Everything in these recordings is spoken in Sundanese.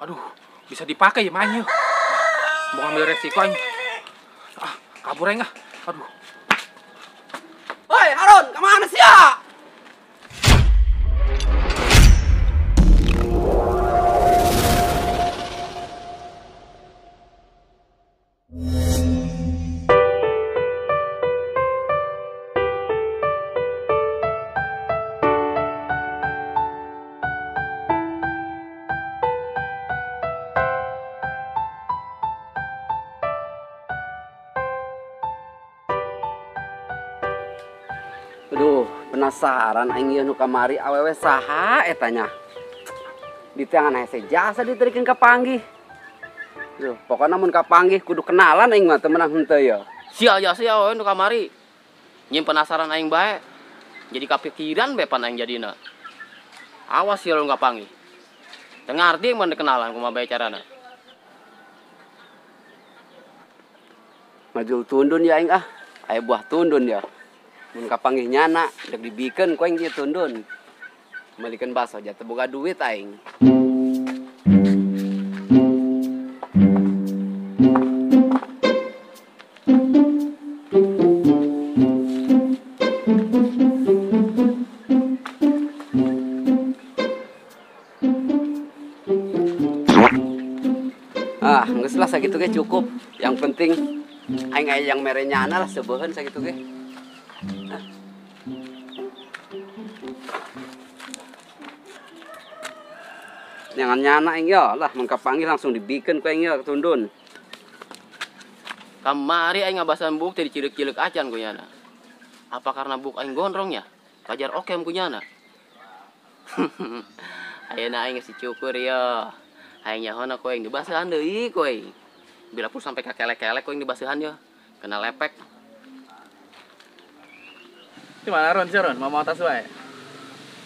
Aduh, bisa dipakai ya main. Mau ngambil resiko aing. Ah, kabur aing ah. Aduh. Woi, Harun, kemana sih ya? Aduh, penasaran aing ieu nu kamari awewe saha eta nya. Diteangan hese jasa diterikeun ka panggih. Duh, pokona mun ka panggih kudu kenalan aing mah teu meunang henteu ya. Sia ya sia awewe nu kamari. Nyim penasaran aing bae. Jadi kapikiran bae pan aing jadina. Awas sia lu ka panggih. Teu ngarti mun kenalan kumaha bae carana. Majul tundun ya aing ah. Aya buah tundun ya. Mun kapanggih nyana, dek dibikeun ku aing ieu tundun. Meulikeun baso ja teu boga duit aing. Ah, geus lah sakitu ge cukup. Yang penting aing aya yang mere nyana lah sebeuheun sakitu ge. Jangan nyana aing ya lah, mun kapanggih langsung dibikeun ku aing ya tundun. Kamari aing ngabasan buuk teh dicileuk-cileuk acan ku nyana. Apa karena buuk aing gondrong ya? Kajar okem ku nyana. Ayeuna aing geus dicukur ya. Aing nyahona ku aing dibasahan deui ku aing. Bila pun sampai ka kelek-kelek ku aing dibasahan ya. Kena lepek. Di mana Ron sih Ron? Mau atas wae.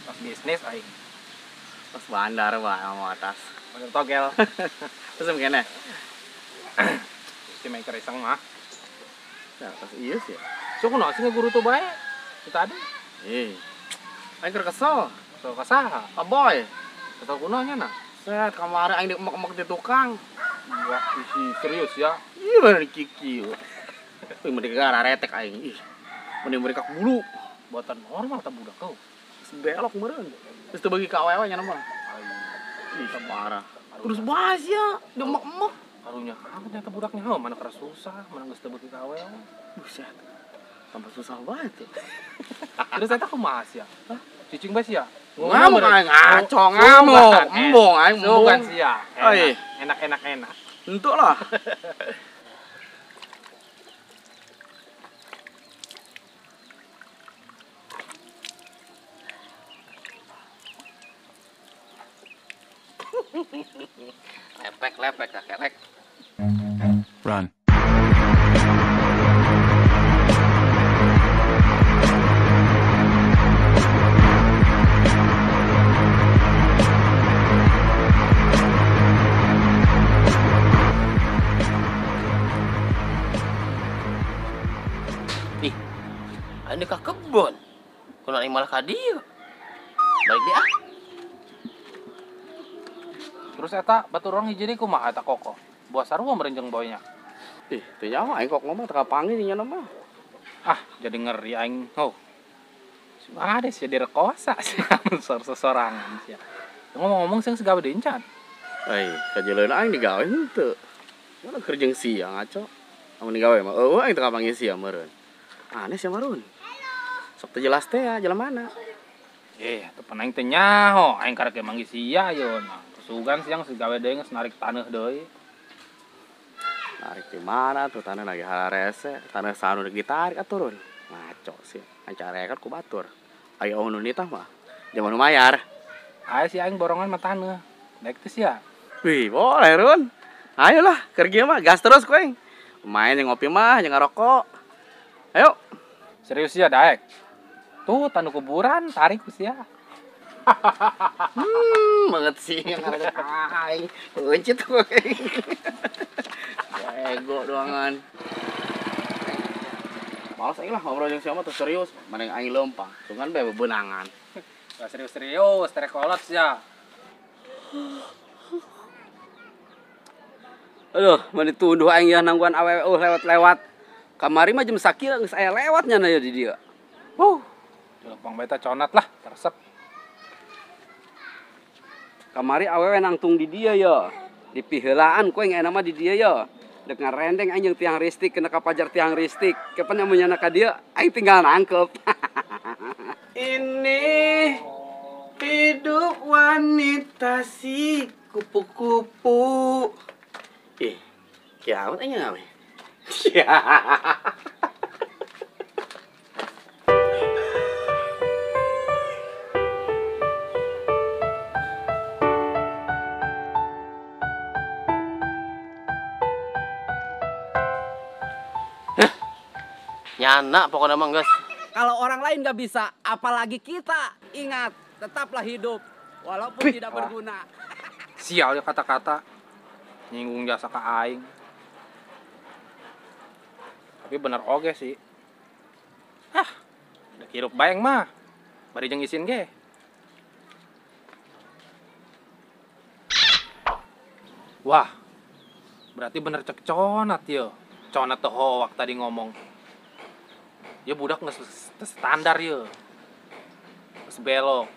Tas bisnis aing. Tas bandar wae mau atas. Bandar togel. Terus mungkin ya? Si maker iseng mah. Ya, tas iya sih. So kunaon sih ngeguru tuh bae? Itu tadi. Ih. Aing keur kesel. Kesel ka saha? Aboy. Kesel kunaon nya nah? Set kamari aing diemek-emek di tukang. Wah, isi serius ya. Iya bener kikieu. Wih, mending gara retek aing. Ih. Mending mereka bulu. Buatan normal tak budak kau. Belok meureun. Terus teu bagi ka awewe nya mah. Ih, parah. Terus bahas ya, diemek-emek. Karunya amat nyata budaknya heuh, mana keras susah, mana geus teu beuki ka awewe. Buset. Tambah susah banget tuh. Terus eta kumaha sia? Hah? Cicing bae sia. Ngamuk aing ngaco ngamuk. Embung aing embung. Sugan sia. Enak enak enak. Entuk lah. Lepek lepek kelek. Run. Ih, ini ka kebon. Kunaon aing malah ka dieu. Balik deui ah. Terus eta batur urang hiji deui kumaha eta koko? Buah sarua meureun jeung boynya. Ih, teu nyaho aing kok ngomong teu kapanggih nya mah. Ah, jadi ngeri aing. Oh. Ada sih direkosa sih sesorangan sih. Ngomong-ngomong sing segawe deui encan. Ai, kajeleun aing digawe henteu. Mana keur jeung sia ngaco. Amun digawe mah eueuh aing teu kapanggih sia meureun. Aneh sia meureun. Sok teu jelas teh ya jalan mana. Eh, teu pan aing teu nyaho, aing karek ge manggih sia ayeuna. Sugan siang segawe deui geus narik taneuh deui. Narik di mana tuh tanah lagi hararese, tanah sanu ditarik atuh run. Ngaco sih, ancarekan ku batur. Ayo nu nitah mah. Zaman nu mayar. Aya si aing borongan mah taneuh. Daek teh sia. Wih, boleh run. Ayolah, kerja mah gas terus ku aing. Main yang ngopi mah, yang ngarokok. Ayo. Serius sia daek. Tuh tanah kuburan tarik ku sia. Banget sih yang ada aing. Uncit ku aing. Ego doangan. Males aing lah ngobrol jeung siapa tuh serius. Mending aing leumpang. Sungan bae bebenangan. Gak serius-serius, terekolot sia. Aduh, mani tunduh aing ya nangguan awewe lewat-lewat. Kamari mah jam sakieu geus aya lewatnya na ya di dieu. Jelempang bae conat lah, teresep. Kamari awewe nangtung di dieu ya. Di piheulaan ku aing mah di dieu ya. Dek ngarendeng aing jeung tiang ristik kena ka pajar tiang ristik. Kapan nyamun nyana ka dieu aing tinggal nangkep. Ini hidup wanita si kupu-kupu. Ih, kiamat aing ngawe. Nyana pokoknya mah geus. Kalau orang lain nggak bisa, apalagi kita. Ingat, tetaplah hidup walaupun tidak berguna. Sial ya kata-kata nyinggung jasa ka aing. Tapi bener oge sih. Ah, udah hirup baeng mah. Bari jeung isin ge. Wah. Berarti bener cek conat ye. Conat teh hoak tadi ngomong. Ya budak nggak standar ya, terus belok,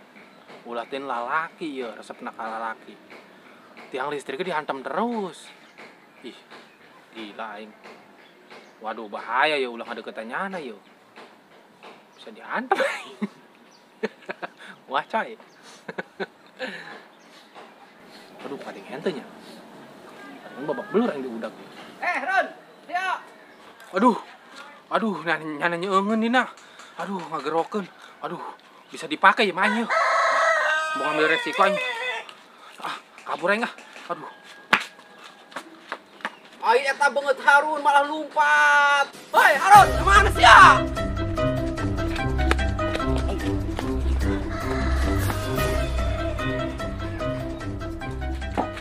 ulatin lalaki ya, resep nakal lalaki. Tiang listriknya dihantam terus. Ih, gila aing. Waduh bahaya ya ulah ngadeukeutan nyana ya. Bisa dihantam. Wah coy. Aduh kadeng henteu nya. Kadeng babak belur aing diudak. Ron, dia. Aduh. Aduh, nyana nyeungeun dina. Aduh, ngagerokeun. Aduh, bisa dipakai ya mah. Mau ngambil resiko aing. Ah, kabur aing ah. Aduh. Ai eta beungeut Harun malah lompat. Hoi, Harun, kemana sih ya?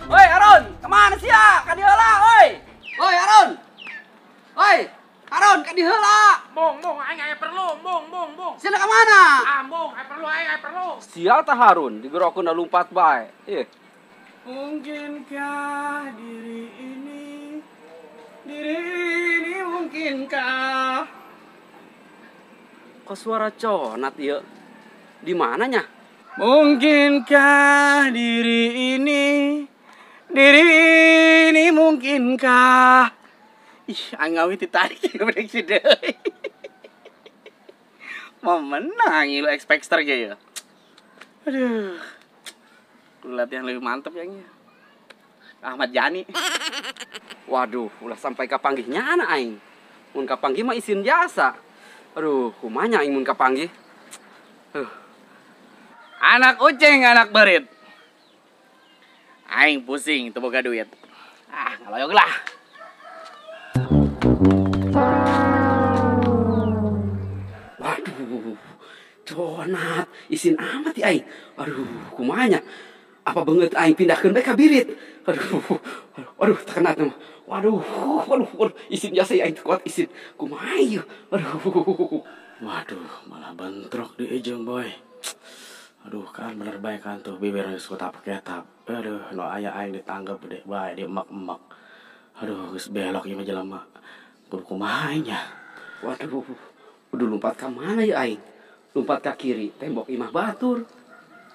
Hoi, Harun, kemana sih ya? Ka dieu lah, hoi. Hoi, Harun. Hoi. Harun, ka dieu heula. Mung, mung, aing aya perlu, mung, mung, mung. Sina ka mana? Ah, mung, aya perlu, aing aya perlu. Sial tah Harun, digerokeun lompat bae. Ih. Mungkinkah diri ini mungkinkah? Kok suara conat ieu? Di mananya? Mungkinkah diri ini mungkinkah? Ih, aing ngawi ditarik break si deui. Mau menang lu X-Factor ge ya. Aduh. Kudu latihan lebih mantep ya nya. Ahmad Yani. Waduh, ulah sampai kapanggih nyana aing. Mun kapanggih mah isin jasa. Aduh, kumanya aing mun kapanggih. Anak ucing, anak berit. Aing pusing teu boga duit. Ah, ngaloyog lah. Waduh, conat, isin amat ya aing. Aduh, kumanya. Apa banget aing pindahkeun bae ka birit. Aduh, aduh, terkena mah. Waduh, waduh, waduh, isin jasa aing teu kuat isin. Kumaha ieu? Aduh. Waduh, malah bentrok di ejeng boy. Aduh, kan bener bae kan tuh bibir geus ketap-ketap. Aduh, nu aya aing ditanggep deh bae di emak-emak. Aduh, geus belok ieu mah jelema. Kudu kumaha nya? Waduh, kudu lompat ka mana ya aing? Lompat ka kiri, tembok imah batur.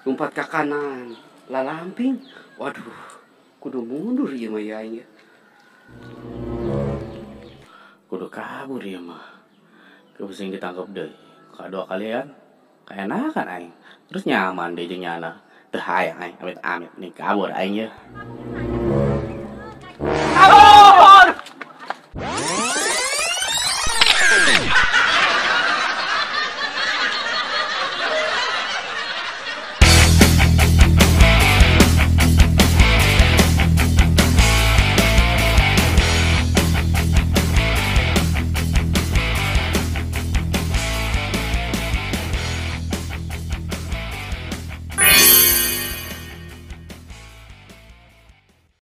Lompat ka kanan, lalamping. Waduh, kudu mundur ieu mah ya aing ya. Kudu kabur ieu mah. Kebusing ditangkep deui. Kadua kalian keenakan aing. Terus nyaman deh jeung nyana. Teu hayang aing amit-amit nih kabur aing ye.